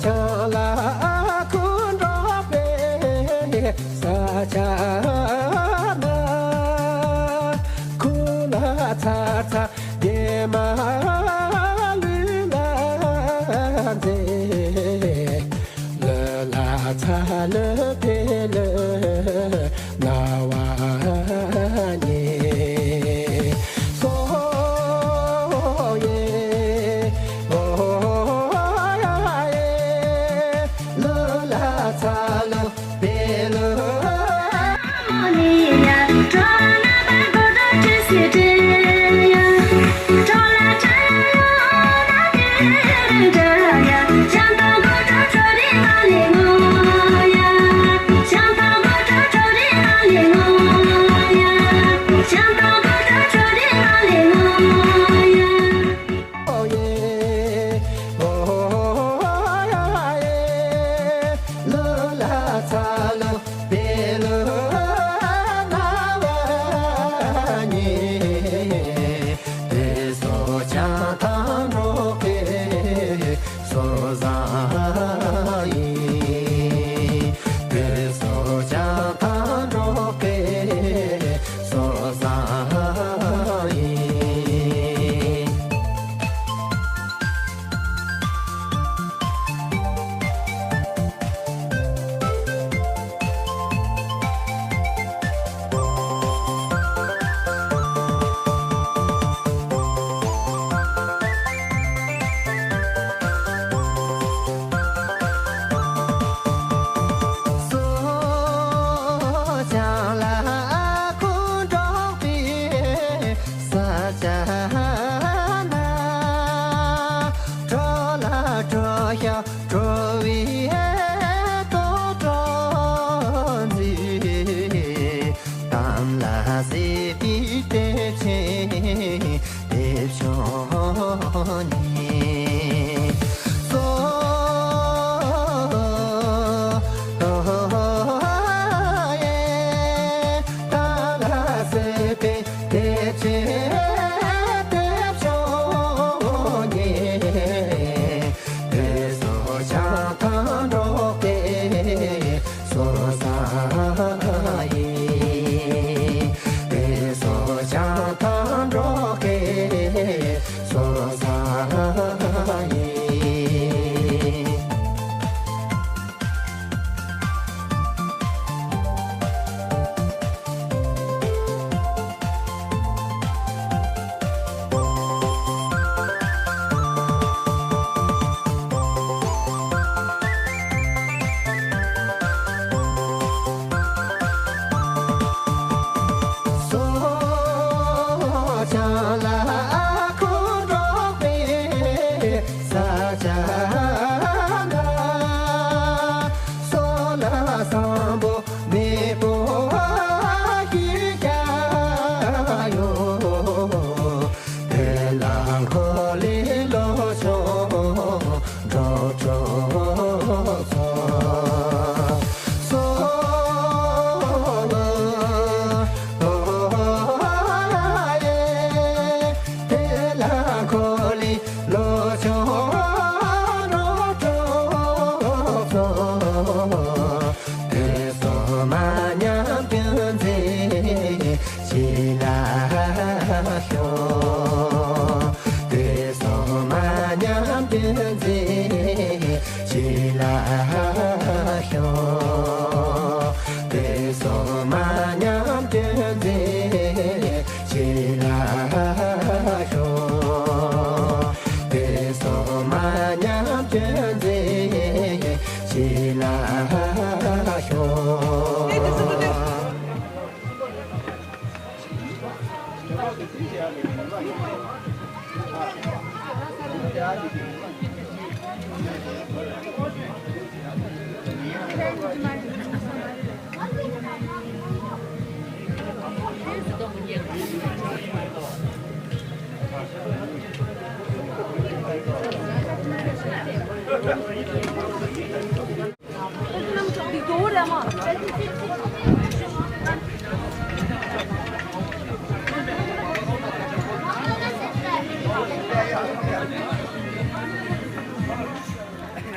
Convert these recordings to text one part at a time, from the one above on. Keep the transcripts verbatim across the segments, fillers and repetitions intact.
བྱང་ལ་ཁུ་འགྲོ་པའི་ས་ཆ་ན། ཁུ་ལ་ཚ་ཚ་རྒྱལ་མ་ལུས་ལ་མཛེས། ལུས་ལ་ཚ་ལུ་པེ་ལུ་ན་བ་ཉེ། སོ་ཡེ་ཨོ་ཡེ། ལུས་ལ་ཚ་ལུ་པེ་ལུ།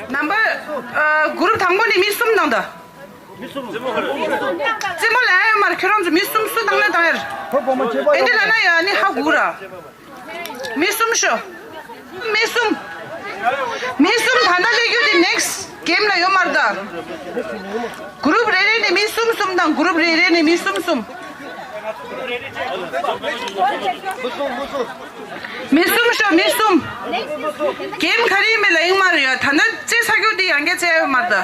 ནམ་པར། ཨ། གུ་རུབ་དང་པོ་ནི་མི་གསུམ་བཏང་ད། རྩེད་མོ་ལ་ཡ་ཡོད་མ་རེད། ཁྱོད་རང་ཚོ་མི་གསུམ་སུ་བཏང་ན་བཏང་ཡ་རེད། ཨེ་འདྲ་ལབ་ན་ཡ་ནི་ཧ་གོ་ར། མི་གསུམ་ཤོག་མི་གསུམ། མི་གསུམ་ད་ལྟ་སླེབས་རྒྱུ་དེ་ནེག་སི་གེམ་ལ་ཡོད་མ་རེད་ད། གུ་རུབ་རེ་རེ་ནས་མི་གསུམ་གསུམ་དང་། གུ་རུབ་རེ་རེ་ནས་མི་གསུམ་གསུམ། མི་གསུམ་ཤོག་མི་གསུམ། གེམ་ག་རེ་ཡིན་མིན་ལ་ཡིན་མ་རེད་ཡ། ད་ལྟ་རྩེ་ཚར་རྒྱུ་འདི་ཡང་བསྐྱར་རྩེ་ཡ་ཡོད་མ་རེད་ད།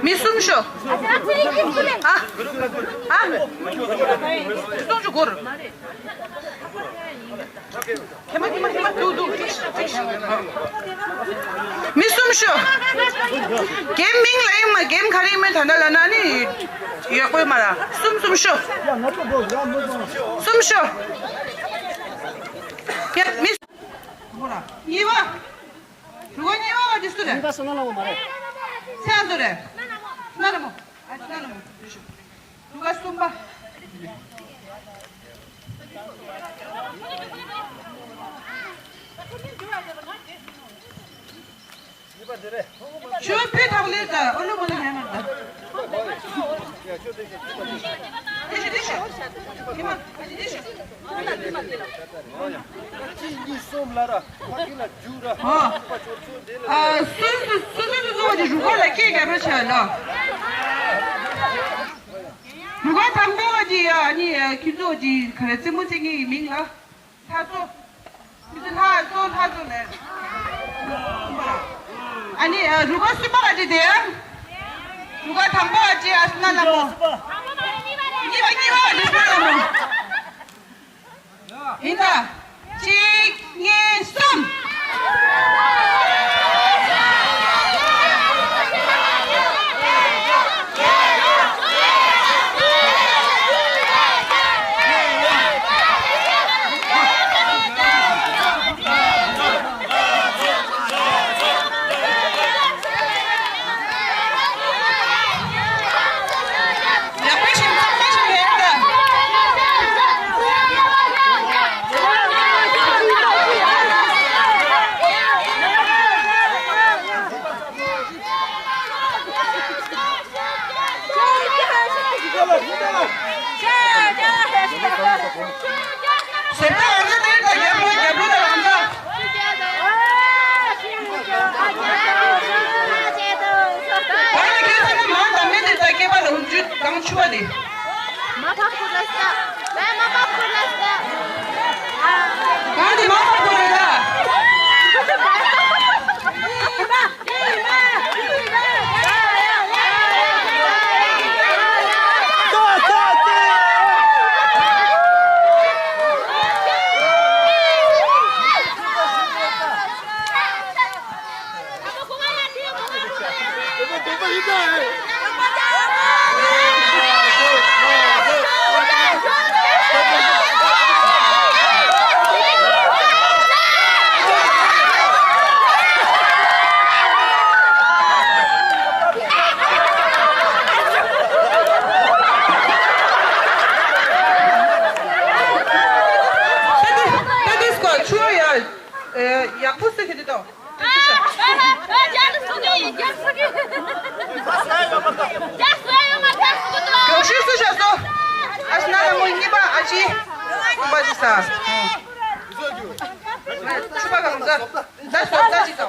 མི་གསུམ་ཤོག་ཨ། ཨ། སོང་ཆུ་གོར། ཁེ་མ་ཁེ་མ་ཁེ་མ་དུ་དུ་ཏིག་ཏིག་མི་གསུམ་ཤོག་གེམ་མིང་ལ་ཡིན་མ། གེམ་ག་རེ་ཡིན་མིན་ད་ལྟ་ལབ་ན་ནི་ཡག་པོ་ཡོད་མ་ར། གསུམ་གསུམ་ཤོག་གསུམ་ཤོག་ཡ་མི། གཉིས་པ། རུ་ག་གཉིས་པ་བ་འདི་སུ་རེད། གཉིས་པ་སོ་ན་ལ་མོ་མ་རེད། ཚེ་ཨ་ཚོ་རེད། སོ་ན་ལ་མོ། ཨ། སོ་ན་ལ་མོ། རུ་ག་གསུམ་པ། ཆུ་བོ་ཕེ་ཐག་ལེ་ད་ཨོ་ལོ་མོ་ལ་ཧེ་མ་ད། ཨ་ཅི་གཉིས་གསུམ་ལ་ར། ཕ་གི་ལ་རྒྱུག་ར། ཨ། སོ་སོ་སོ་སོ་སོ་སོ་གི་རུ་ཁག་ལ་སྐད་རྒྱབ་རོགས་བྱས་ལ། རུ་ཁག་དང་པོ་གི་ཡ་ནི་ཁྱོད་ཚོ་གི་ག་རེ་རྩེད་མོ་རྩེ་མཁན་གི་མིང་ལ། ལྷ་མཚོ། ཁྱོད་ཚོ་ལྷ་མཚོ་ལྷ་མཚོ་ལས། ཨ་ནི་རུ་ཁག་གསུམ་པ་ག་ཅི་དེ། རུ་ཁག་དང་པོ་ག་ཅི། ཨ་སོ་ན་ལ་མོ། གཉིས་པ་གཉིས་པ་ག་ཅི། སོ་ན་ལ་མོ། ཡིན་ད། གཅིག་གཉིས་གསུམ། གང་དེ་མ་ཕར་འགྲོ་རེད་ད། ཡག་པོ་སུ་ཁྱེར་དུ་དོ། ཨ་ཤི་ན་ལ་མོ་གཉིས་པ་ཨ་ཅི། གསུམ་པ་ཅི་ས། ཆུ་པ་གང་ཟ། ཟ་སོ་ཟ་ཅི་ཟ།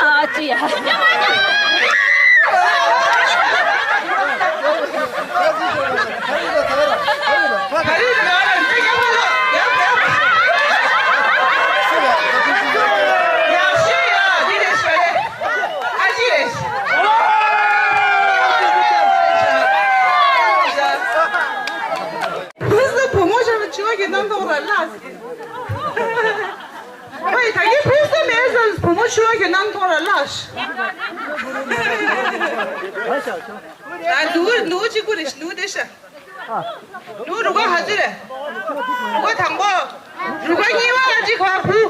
ཨ་ཅི་ཡ། ཕུན་སུམ་བུ་མོ་ཆགས་ན་ཆུ་བ་གི་གནམ་མཐོང་ར་ལ། ཕ་ཡི་ད་གིན་ཕུན་སུམ་མེད་ས་བུ་མོ་ཆུ་བ་གི་གནམ་མཐོང་ར་ལ། ད་ནུ་ནུ་གཅིག་པུ་རེད། ནུ་དེ་ཤ། ནུ་རུ་ག་ཧ་ཙི་རེད། རུ་ག་དང་པོ། རུ་ག་གཉིས་པ་གཅིག་ག་བུ།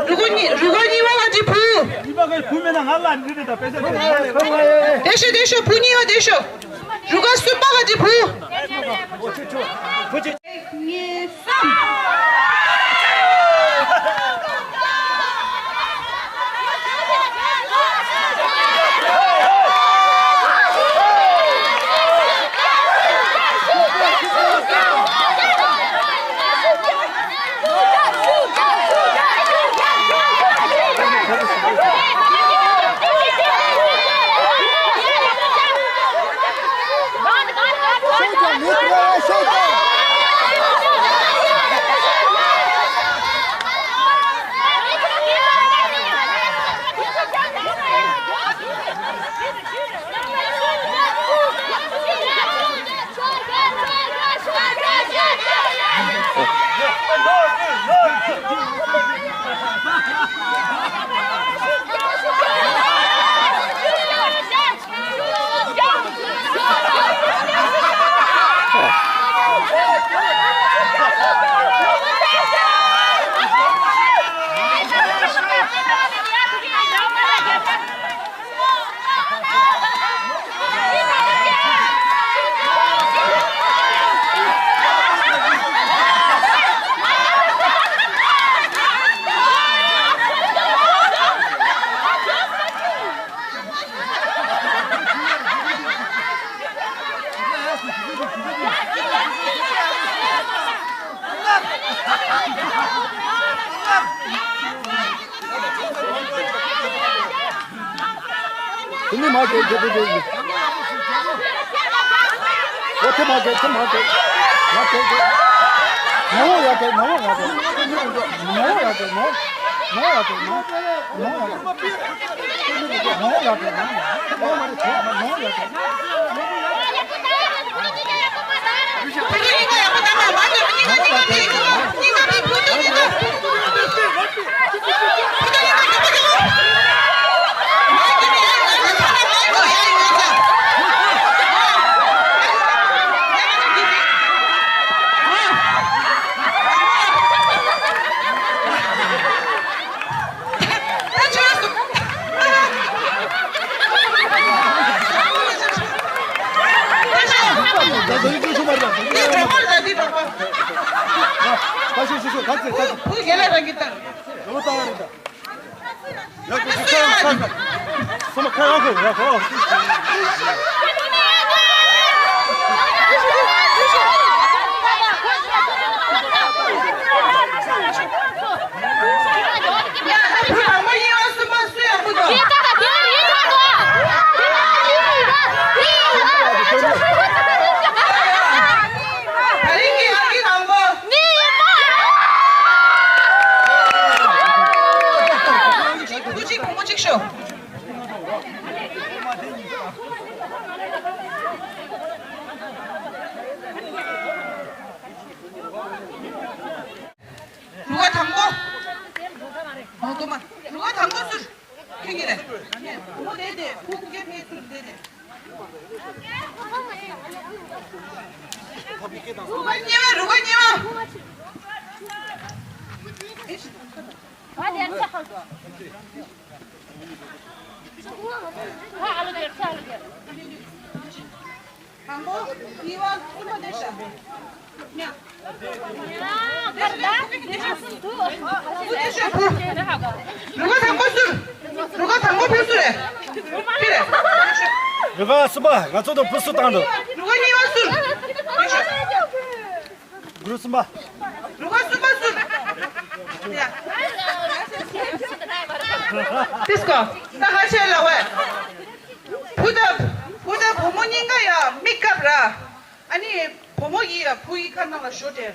རུ་ག་གཉིས་རུ་ག་གཉིས་པ་གཅིག་བུ། གཉིས་པ་གི་བུ་མེད་ན་ང་ལ་འདི་རེད། ད་པེ་ས་དེ་ང་ལ་དེ་ཤ་དེ་ཤ་བུ་གཉིས་པ་དེ་ཤ། རུ་ག་གསུམ་པ་གཅིག་བུ། གཉིས། གསུམ། དེ་ནི་མ་གཏོགས་དེ་དེ་དེ་ཡིན། འོ་དེ་མ་གཏོགས་དེ་མ་གཏོགས་མ་གཏོགས་དེ། ནོ་ཡ་དེ་ནོ་ཡ་དེ་ནོ་ཡ་དེ་ནོ་ནོ་ཡ་དེ་ནོ་ནོ་ཡ་དེ་ནོ་ཡ་དེ་ནོ་ཡ་དེ་ནོ་ཡ་དེ། རུ་ཁ་དང་པོ། མ་གཏོགས་མ། རུ་ཁ་དང་པོ་ཟུར། ཁྱོད་ཀྱི་རེད། བུ་དེ་དེ་བུ་ཀུ་ཀེ་ཕེ་ཟུར་དེ་དེ། རུ་ཁ་གཉིས་པ། རུ་ཁ་གཉིས་པ། དང་པོ། གཉིས་པ། གསུམ་པ་དེ་ཤ། ཉ། རུ་ཁ་དང་པོ་ཟུར། རུ་ཁ་དང་པོ་བུ་ཟུར་རེད། ཕི་རེད། རུ་ཁ་གསུམ་པ་ང་ཚོ་དང་བུ་ཟུར་བཏང་འདུག་རུ་ཁ་གཉིས་པ་ཟུར། རུ་གསུམ་པ། རུ་ཁ་གསུམ་པ་ཟུར། ཡ། ཏིས་ཀོ། ད་ཧ་ཆེ་ལ་ཝེ། བུ་དང་བུ་དང་བུ་མོ་གཉིས་ཀ་ཡ་མིག་བཀབ་ར། ཨ་ནི་བུ་མོ་ཡིས་ཡ་བུ་ཡི་ཁ་ནང་ལ་ཞོ་སྟེར།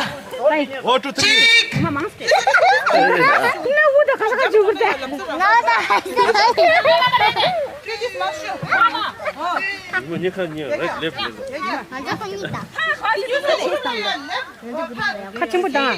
One, two, three. གཅིག་ང་མང་སྟེ། ང་འུ་ད་ག་ས་ག་འཇུག་གི་རེད། ང་ད། ཁ་ཆེན་པོ་དང་།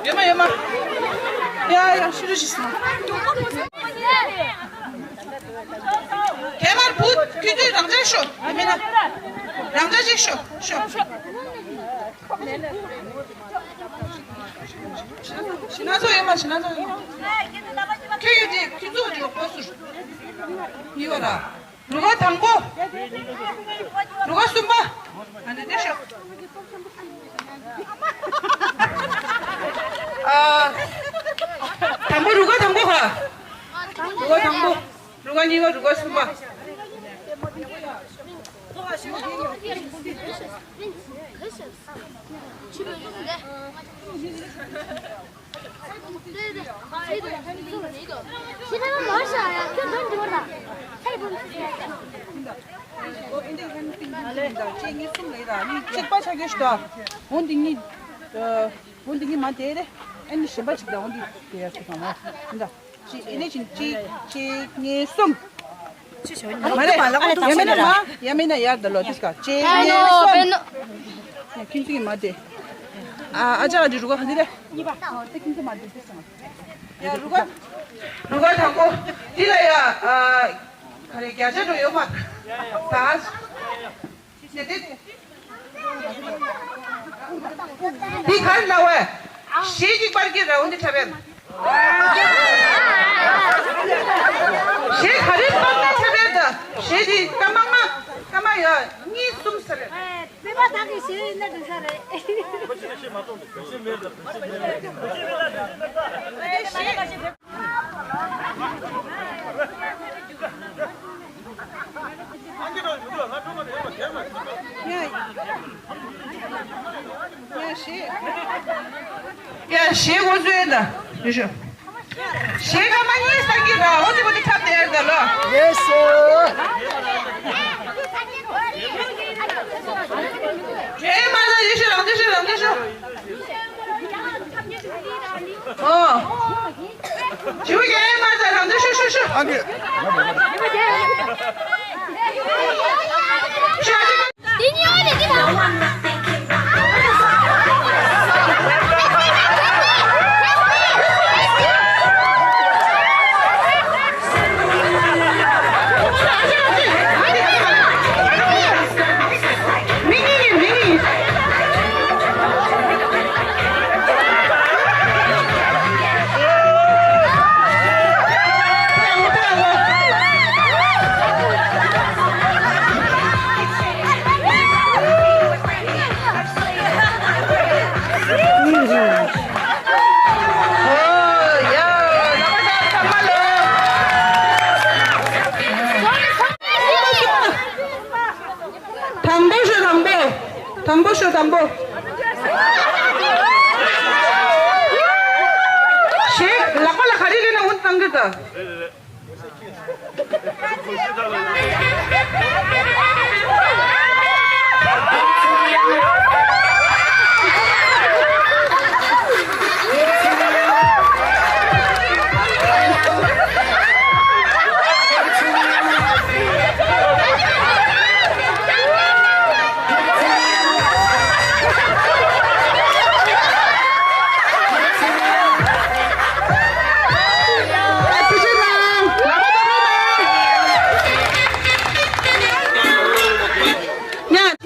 ཡོད་མ་ཡོད་མ། ཡ་ཡ་ཤི་རུ་ཤི་སོང་། ཁྱད་པར་བུ་ཁྱོད་ཚོས་རང་འཇགས་ཤོག་ཡིན་མིན་ན། རང་འཇགས་ཅིག་ཤོག་ཤོག་ཤི་ན་ཚོ་ཡོད་མ་ཤི་ན་ཚོ་ཡོད་མ། ཁྱོད་ཡོད་དེ་ཁྱོད་ཚོ་ཡོད་པོ་སུ་ཡོད་ར། རུ་ཁག་དང་པོ། རུ་ཁག་གསུམ་པ། ཨ་ནི་དེ་ཤོག་ཨ། དང་པོ་རུ་ཁག་དང་པོ་ཧ། རུ་ཁག་དང་པོ། རུ་ཁག་གཉིས་པ། རུ་ཁག་གསུམ་པ། གཅིག་པ་ཆ་གེ་ཤི་ད། འོ་འདི་གཉིས། འོ་འདི་གཉིས་མ་དེ་རེད། ཨ་ནི་གཞན་པ་ཅིག་ད་འོ་འདི་དེ་ཡ་སུ་གང་བ། འདི་ད། གཅིག་ཨ་ནི་གཅིག་གཅིག་གཉིས་གསུམ། མ་རེད། ཡ་མེད་ན་མ་ཡ་མེད་ན་ཡར་ད་ལོ་དེ་ཀ་གཅིག་གཉིས་གསུམ། ཡ་ཁྱིམ་ཚུགས་ཀྱི་མ་དེ། ཨ་ཨ་ཅག་འདི་རུ་ག་ག་འདི་རེད། གཉིས་པ། ཨོ་དེ་ཁྱིམ་ཚུགས་མ་དེ་དེ་སོང་། ཡ་རུ་ག་རུ་ག་དང་པོ། འདི་ལ་ཡ་ཨ། ག་རེ་བརྒྱ་ཆ་འགྲོ་ཡོད་མ། ད། འདི་ག་རེ་ལབ་བས། གཞས་གཅིག་པར་གྱི་ར་འོན་ཏེ་འཁྲབ་པས། གཞས་ག་རེ་པར་ན་འཁྲབ་པས་ད། གཞས་འདི་སྐར་མ་ལྔ། སྐར་མ་ཡ་གཉིས་གསུམ་ཟེར་རེད། སྤེན་པ་དག་གི་གཞས་ཡིན་ན་འགྲིག་ས་རེད། ཡ་ཞེས་འོ་བཟོས་ད། ཡོ་ཤོ། ཞེས་ཀ་མ་གཉིས་ས་གི་ར་འོ་དེ་འོ་དེ་ཁྲབ་དེ་ཡར་ད་ལོ། ཡེ་སོ། ཨེ་མ་ལ་ཡོ་ཤོ་རང་དེ་ཤོ་རང་དེ་ཤོ། ཨོ། ཞུ་ཡ་ཨེ་མ་ལ་རང་དེ་ཤོ་ཤོ་ཤོ། ཨ་གི། ཤོ་ཨ་གི། དང་པོ་ཤོ་དང་པོ། དང་པོ་ཤོ་དང་པོ། ཞེས་ལག་པ་ལ་ག་རེ་རེ་ན་འུན་བཏང་གི་ད།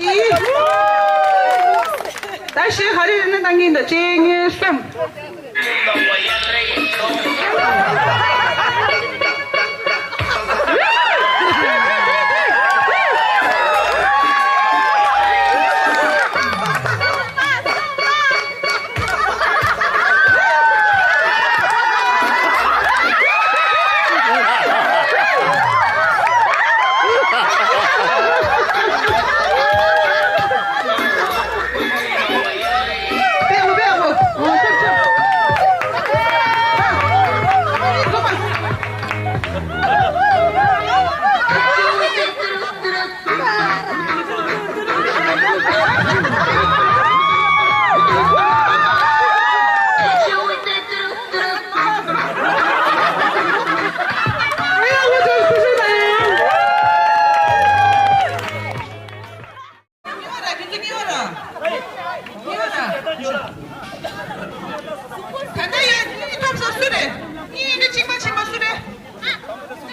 ཡ། ད་ཞེས་ག་རེ་རེ་ན་བཏང་གིན་ད་གཅིག་གཉིས་གསུམ། ད་ལྟ་ཡོད་གཉིས་ཐོབ་ས་སུ་རེད། གཉིས་ནི་གཅིག་པ་གཅིག་པ་སུ་རེད། གསུམ་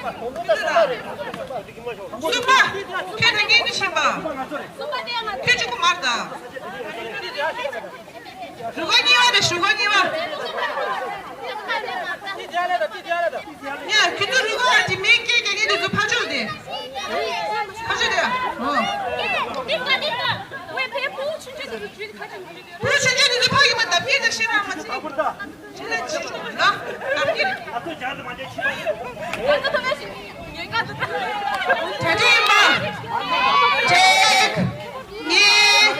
པ། ཁྱེད་རང་གཉིས་ནི་གཅིག་པ། ཁྱེད་གཅིག་པུ་མར་ད། རུ་ཁ་གཉིས་པ་རེད། རུ་ཁ་གཉིས་པ། ཡ་ཁྱེད་ཚོ་རུ་ཁ་གཅིག་མིང་སྐད་རྒྱག་མཁན་དེ་ཚོ་ཕར་ཕྱོགས་དེ། ཕར་ཕྱོགས་དེ། ཨོ། བུ་ཆུང་ཆུང་དེ་ཚོ་ཕ་ཡུལ་མ་འདབ་ཀྱི་ད་ཤེས་རང་མ་ཚིག་ཆེ་ལ་ཆེ་ལ་འདབ་ཀྱི་རེད། གྲ་སྒྲིག་ཡིན་པ། གཅིག་གཉིས།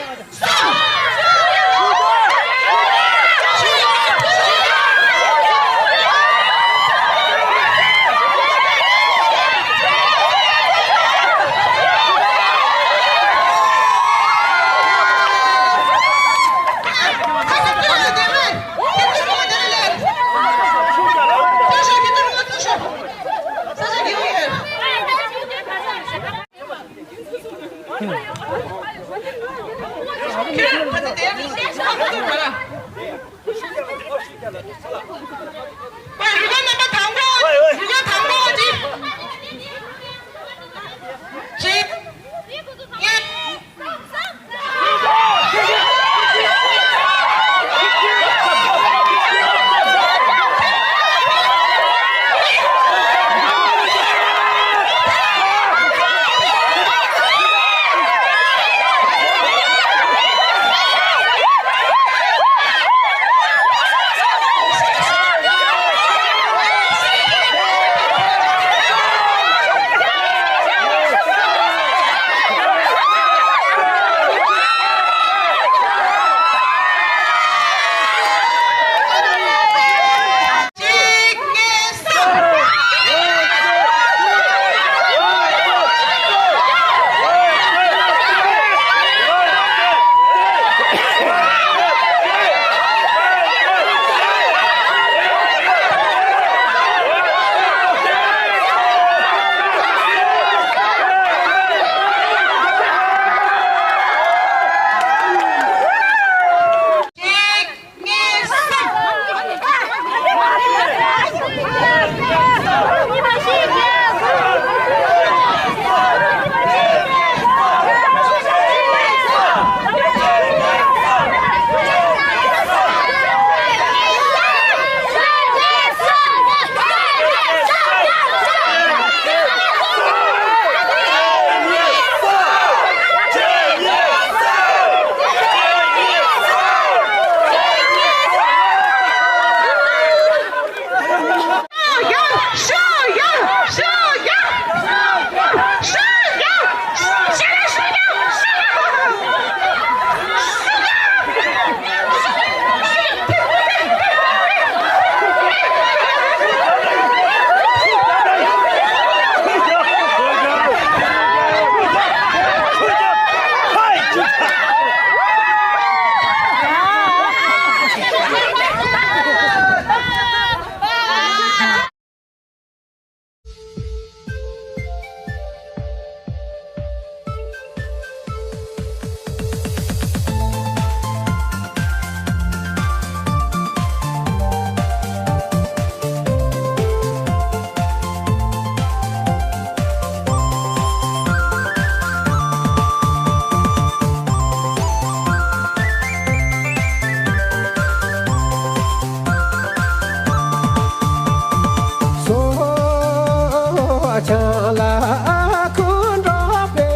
ཁུ་འགྲོགས་པའི་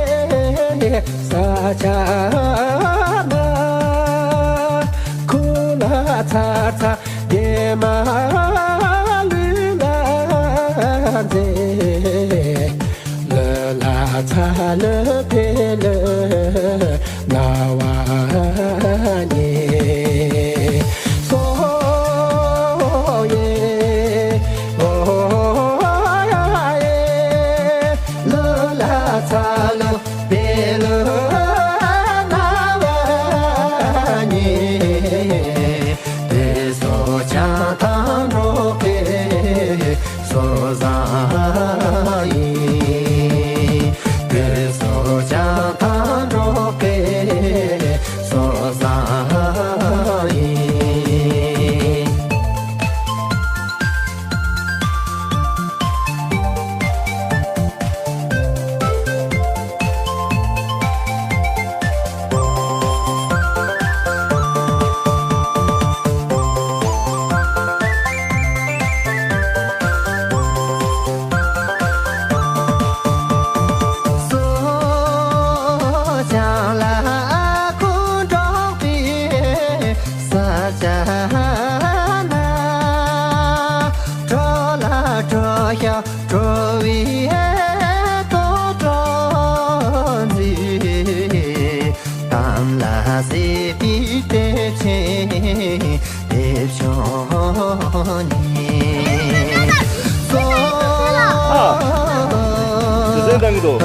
ས་ཆ་ན། ཁུ་ལ་ཚ་ཚ་གེ་མ་ལུས་ལ་མཛེས། ལུས་ལ་ཚ་ལུ་པེ་ལུ་ན་བ་ཉེ། སོ་ཡེ་ཨོ་ཡ་ཡེ། ལུ་ལ་ཚ་ལུ་པེ་ལུ་ན་བ་ཉེ། དེ་སོ་ཅང་ཐང་འགྲོ་གེ་སོ་བཟང་ཡིན། དེ་སོ་ཅང་ཐང་འགྲོ་གེ་སོ་བཟང་ཡིན། སོ་ཅང་ལ་ཁུ་འགྲོགས་པའི་ས་ཆ་ན། གྲོ་ལ་གྲོ་ཞག་གྲོ་བའི་ལྟོ་གྲོ་འཛིན། གཏམ་ལ་སྲིད་པའི་དེབ་ཆེན་དེབ་ཆུང་ཉིད། ཨ། དེ་ཚོ་འདང་གི་འདུག